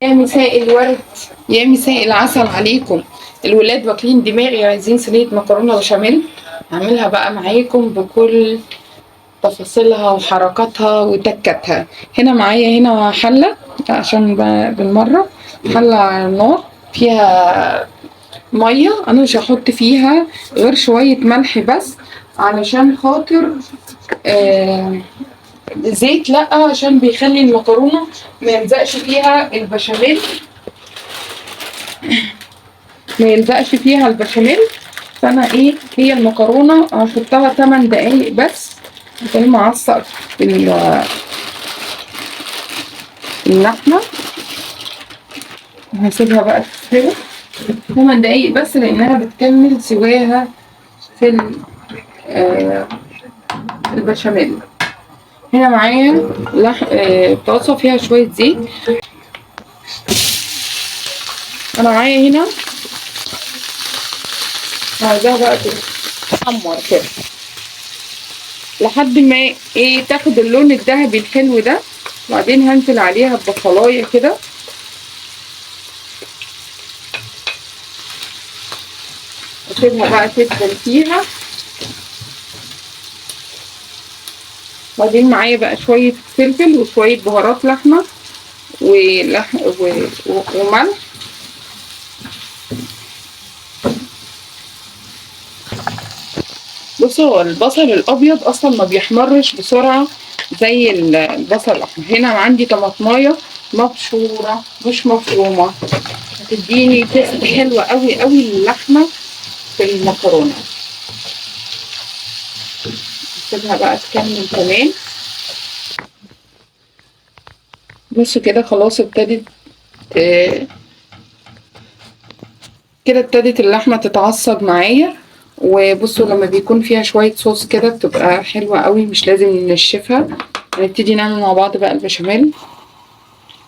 يا مساء الورد، يا مساء العسل عليكم. الولاد واكلين دماغي، عايزين صينية مكرونه بشاميل. هعملها بقى معاكم بكل تفاصيلها وحركاتها وتكاتها. هنا معايا هنا حله، عشان بالمرة حله على النار فيها مية. انا مش هحط فيها غير شوية ملح بس علشان خاطر زيت، لا، عشان بيخلي المكرونه ما يلزقش فيها البشاميل، ما يلزقش فيها البشاميل. فانا ايه، هي المكرونه هحطها 8 دقايق بس زي ما اعصق اللحمة، وهسيبها بقى تستوي 8 دقايق بس لانها بتكمل سواها في البشاميل. هنا معايا طاسه فيها شوية زيت. انا معايا هنا عايزاها بقى تتحمر كده لحد ما ايه تاخد اللون الذهبي الحلو ده، وبعدين هنزل عليها ببصلايه كده. اسيبها بقى تدخل فيها. بعدين معايا بقى شوية فلفل وشوية بهارات لحمه وملح. بصوا، هو البصل الابيض اصلا ما بيحمرش بسرعة زي البصل الاحمر. هنا عندي طماطمايه مبشوره مش مفرومه، هتديني تيست حلوة قوي قوي للحمه في المكرونه. نسيبها بقى تكمل كمان. بصوا كده خلاص ابتدت كده، ابتدت اللحمة تتعصج معايا. وبصوا لما بيكون فيها شوية صوص كده بتبقى حلوة قوي، مش لازم ننشفها. هنبتدي نعمل مع بعض بقى البشاميل.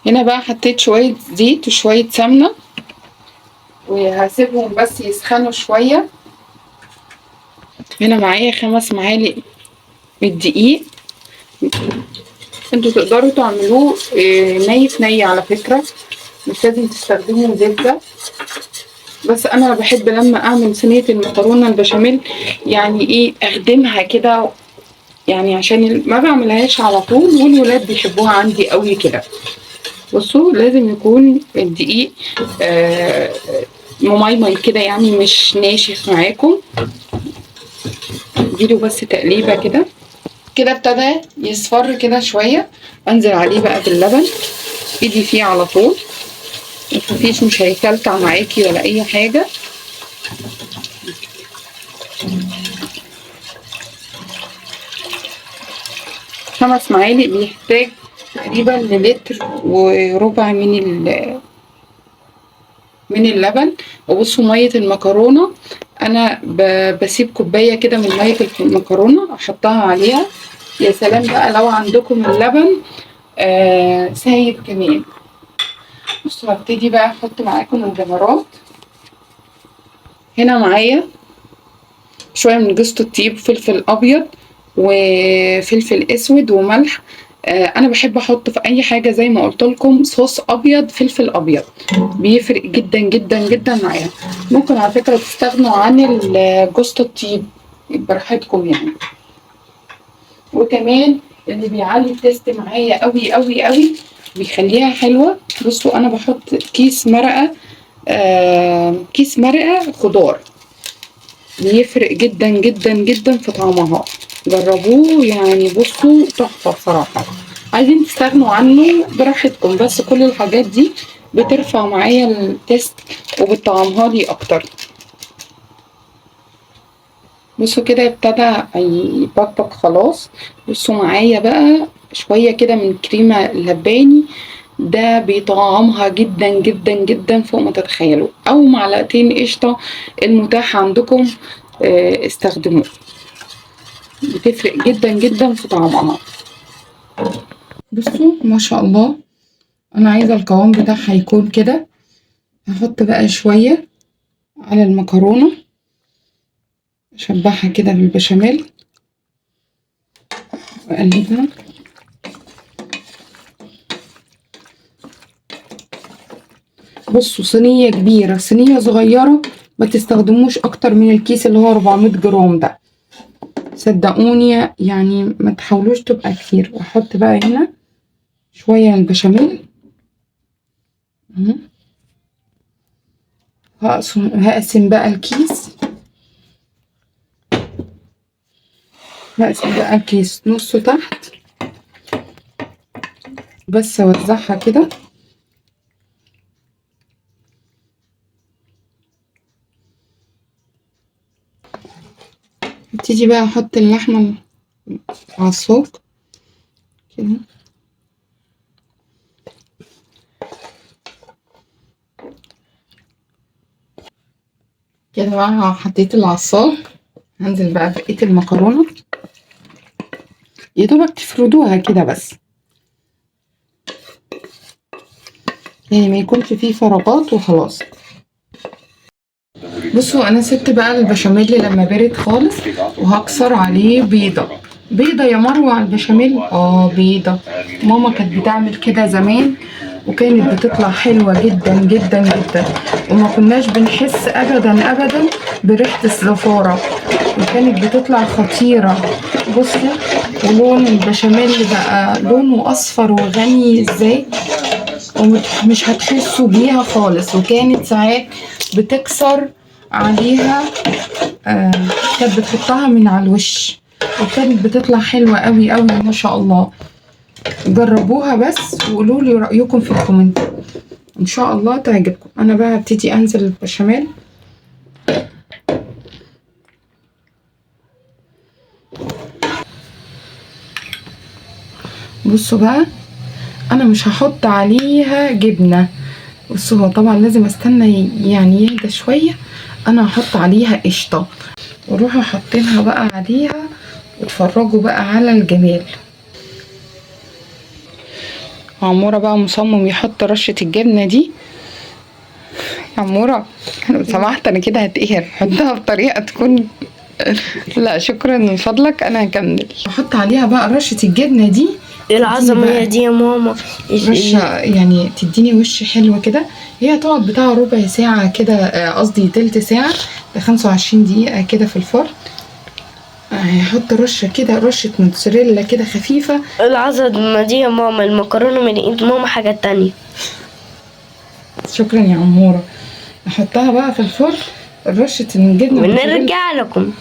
هنا بقى حطيت شوية زيت وشوية سمنه، وهسيبهم بس يسخنوا شوية. هنا معايا 5 معالق من الدقيق. انتوا تقدروا تعملوه ني في ني على فكرة، مش لازم تستخدموا زبدة، بس انا بحب لما اعمل صينية المكرونه البشاميل يعني ايه اخدمها كده، يعني عشان ما بعملهاش على طول، والولاد بيحبوها عندي قوي كده. بصوا لازم يكون الدقيق مميمي كده، يعني مش ناشف معاكم. اديله بس تقليبه كده كده، ابتدى يصفر كده شوية. انزل عليه بقى باللبن، ايدي فيه على طول، مفيش، مش هيكلكع معاكي ولا اي حاجة. 5 معالق بيحتاج تقريبا للتر وربع من اللبن. وبصوا مية المكرونه انا بسيب كوباية كده من مية المكرونه احطها عليها. يا سلام بقى لو عندكم اللبن سايب كمان. بصوا هبتدي بقى احط معاكم البهارات. هنا معايا شوية من جوزة الطيب، فلفل ابيض وفلفل اسود وملح. انا بحب احط في اي حاجة زي ما قلت لكم صوص ابيض، فلفل ابيض، بيفرق جدا جدا جدا معايا. ممكن على فكرة تستغنوا عن جوزة الطيب براحتكم يعني. وكمان اللي بيعلي ال taste معايا قوي قوي قوي بيخليها حلوة، بصوا انا بحط كيس مرقه، كيس مرقه خضار، بيفرق جدا جدا جدا في طعمها. جربوه يعني، بصوا تحفة بصراحة. عايزين تستغنوا عنه براحتكم، بس كل الحاجات دي بترفع معايا ال taste وبتطعمها لي اكتر. بصوا كده ابتدى يبقبق خلاص. بصوا معايا بقى شوية كده من كريمة اللباني، ده بيطعمها جدا جدا جدا فوق ما تتخيلوا. او معلقتين قشطه المتاح عندكم، استخدموه، بتفرق جدا جدا في طعمها. بصوا ما شاء الله، انا عايزه القوام بتاعها يكون كده. هحط بقى شوية على المكرونه، اشبعها كده بالبشاميل واقلبها. بصوا صينية كبيرة صينية صغيرة، ما تستخدموش اكتر من الكيس اللي هو 400 جرام ده، صدقوني يعني ما تحاولوش تبقى كتير. واحط بقى هنا شوية البشاميل. هقسم بقى الكيس، هقسم بقى الكيس نصه تحت بس، اوزعها كده. ابتدي بقى احط اللحمة على الصاج كده. كده بقى حطيت العصاج، هنزل بقى بقية المكرونه، يا دوبك تفردوها كده بس، يعني ما يكونش فيه فراغات وخلاص. بصوا انا سبت بقى البشاميل لما برد خالص، وهكسر عليه بيضة. بيضة يا مروه على البشاميل؟ بيضة. ماما كانت بتعمل كده زمان وكانت بتطلع حلوة جدا جدا جدا، وما كناش بنحس ابدا ابدا بريحه الزفاره، وكانت بتطلع خطيرة. بصوا ولون البشاميل بقى لونه اصفر وغني ازاي، ومش هتحسوا بيها خالص. وكانت ساعات بتكسر عليها، كانت بتحطها من على الوش، وكانت بتطلع حلوة قوي قوي ما شاء الله. جربوها بس وقولوا لي رأيكم في ال comment، ان شاء الله تعجبكم. انا بقى هبتدي انزل البشاميل. بصوا بقى انا مش هحط عليها جبنة. بصوا هو طبعا لازم استنى يعني يهدى شوية. انا هحط عليها قشطة، وروحوا حاطينها بقى عليها واتفرجوا بقى على الجمال. عمورة بقى مصمم يحط رشة الجبنة دي. يا عمورة لو سمحت انا كده هتقهر، حطها بطريقة تكون لا شكرا من فضلك انا هكمل. احط عليها بقى رشة الجبنة دي. ايه العظمة دي يا ماما؟ رشة يعني تديني وش حلو كده. هي تقعد بتاع ربع ساعة كده، قصدي تلت ساعة ل 25 دقيقة كده في الفرن. هحط رشة كده، رشة موتزاريلا كده خفيفة. العظمة دي يا ماما، المكرونة من ايد ماما حاجة تانية. شكرا يا عمورة. احطها بقى في الفرن رشة الجبنة ونرجع لكم.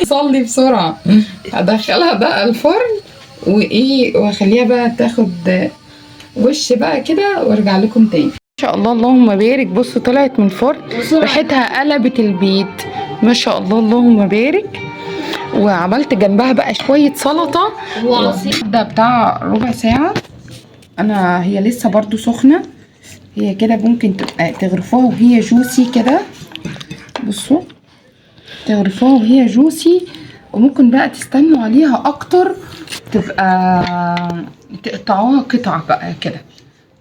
صلي بسرعة. هدخلها بقى الفرن وايه، واخليها بقى تاخد وش بقى كده وارجع لكم تاني ان شاء الله. اللهم بارك. بصوا طلعت من الفرن ريحتها قلبت البيت ما شاء الله، اللهم بارك. وعملت جنبها بقى شوية سلطة وعصير. ده بتاع ربع ساعة. انا هي لسه برضو سخنة، هي كده ممكن تبقى تغرفوها وهي جوسي كده. بصوا تغرفوها وهي جوسي، وممكن بقى تستنوا عليها اكتر، تبقى تقطعوها قطع بقى كده.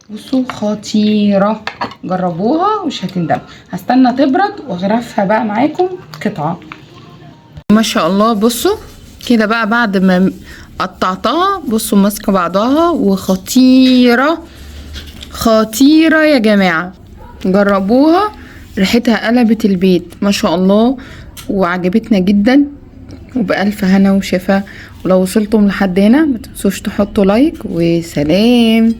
بصوا خطيرة، جربوها ومش هتندموا. هستنى تبرد واغرفها بقى معاكم قطعة ما شاء الله. بصوا كده بقى بعد ما قطعتها، بصوا ماسكة بعضها وخطيرة خطيرة يا جماعة، جربوها. ريحتها قلبت البيت ما شاء الله، وعجبتنا جدا. وبألف هنا وشفا. ولو وصلتم لحد هنا ما تنسوش تحطوا لايك، وسلام.